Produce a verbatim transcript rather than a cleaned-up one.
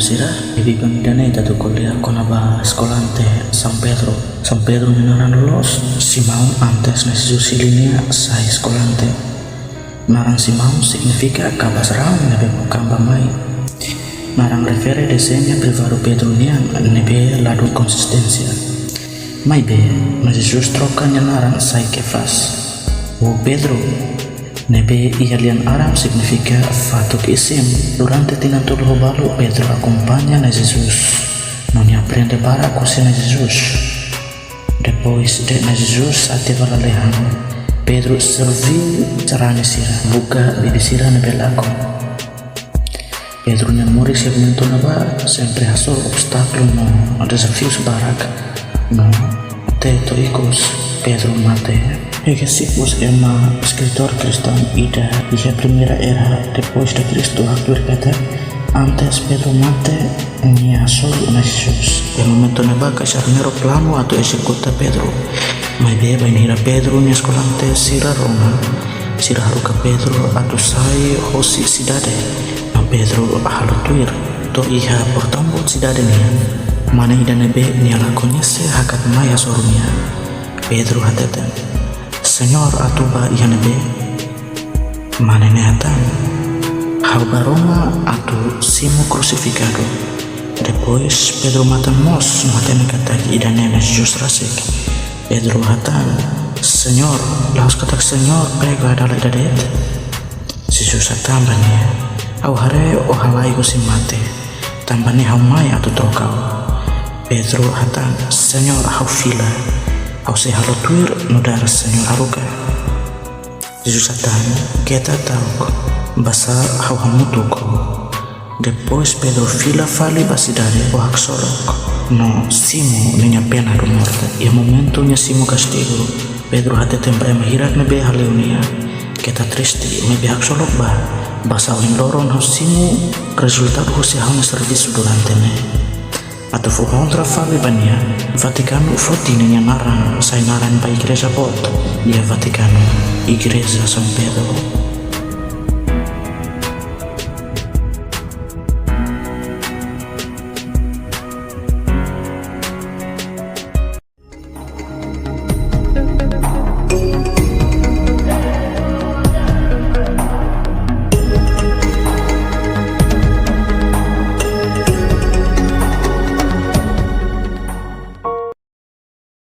Sira, iha biban ida-ne'e ita atu ko'alia kona-ba eskolante São Pedro. São Pedro nia naran loloos Simão, antes Na'i Jesus hili nia sai eskolante. Naran Simão signifika kabas-raan ne'ebé bukan bá-mai. Naran refere dezeña privadu Pedro nian ne'ebé la dún konsisténsia. Maibé, Na'i Jesus troka nia naran sai Kefas, ou Pedro, ne'ebé iha lian Arab signifika fatuk isin. Durante tinan tolu ho balu, Pedro akompaña Na'i Jesus, no nia aprende barak husi Na'i Jesus. Depois de Na'i Jesus ativu lalehan, Pedro serviu sarani sira, buka bibi sira ne'ebé lakon. Pedro nia moris iha momentu ne'ebá sempre hasoru obstákulu no dezafius barak, no até to'o ikus Pedro mate. Hegesipus ema, eskritór kristaun ida iha primeira era depois de Kristu, haktuir katak antes Pedro mate, nia hasoru Na'i Jesus. Iha momentu ne'ebá Kaisar Nero planu atu ezekuta Pedro. Maibé bainhira Pedro nia eskolante sira rona, sira haruka Pedro atu sai hosi sidade. No Pedro halo tuir to'o iha portaun boot sidade nian. Mane ida ne'ebé nia la koñese hakat mai hasoru nia. Pedro hateten: "Señór, atu bá iha ne'ebé?" Mane ne'e hatán: "Ha'u bá rona atu simu krusifikadu." Depois Pedro matan moos no hatene katak ida-ne'e Na'i Jesus rasik. Pedro hatán: "Señór, la'ós katak Señór prega dala ida de'it?" Jesus hatán ba nia: "Ha'u haree ó halai husi mate, tanba ne'e ha'u mai atu troka ó." Pedro hatán: "Señór, ha'u fila. Ha'u sei halo tuir nu'udar Señór haruka." Jesus hatán: "Keta ta'uk, basá ha'u hamutuk ho." Depois Pedro fila fali ba sidade ho haksolok no simu ninia pena de morte. Iha momentu nia simu kastigu, Pedro hateten ba ema hirak ne'ebé hale'u nia: "Keta triste, maibé haksolok bá, basá ohin loron ha'u simu rezultadu husi ha'u-nia servisu durante ne'e." Atu fó honra fali ba nia, Vatikanu foti ninia naran sai naran ba igreja boot iha Vatikanu, Igreja São Pedro.